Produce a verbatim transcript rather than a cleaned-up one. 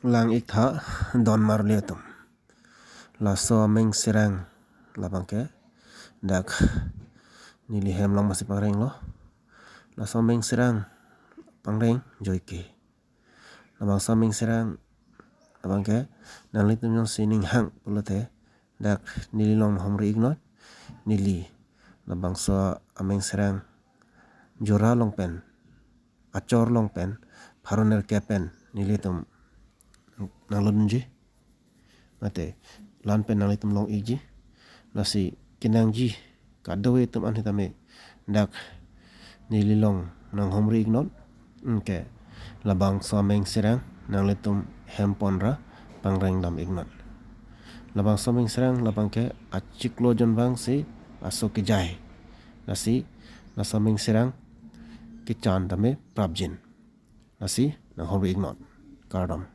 Lang-ik tha don marli atum. Laso ameng serang labang ke dak neli hem along masi pangrenglo. Laso ameng serang pangreng joike. Labangso ameng serang labang ke nanglitum jongsi ning hang pulote dak neli along nanghumri-iknon. Neli labangso ameng serang jora along pen, achor along pen, pharo nerkep pen nelitum nanglodunji. Mate, la-an pen nanglitum long-ikji. Lasi kenangji kadokave atum an sitame dak neli along nanghumri-iknon. Anke labangso ameng serang nanglitum hem ponra pangreng dam-iknon. Labangso ameng serang labang ke achiklo jon vangsi aso kejai. Lasi laso ameng serang kechan tame prapjin. Lasi nanghumri-iknon. Kardom.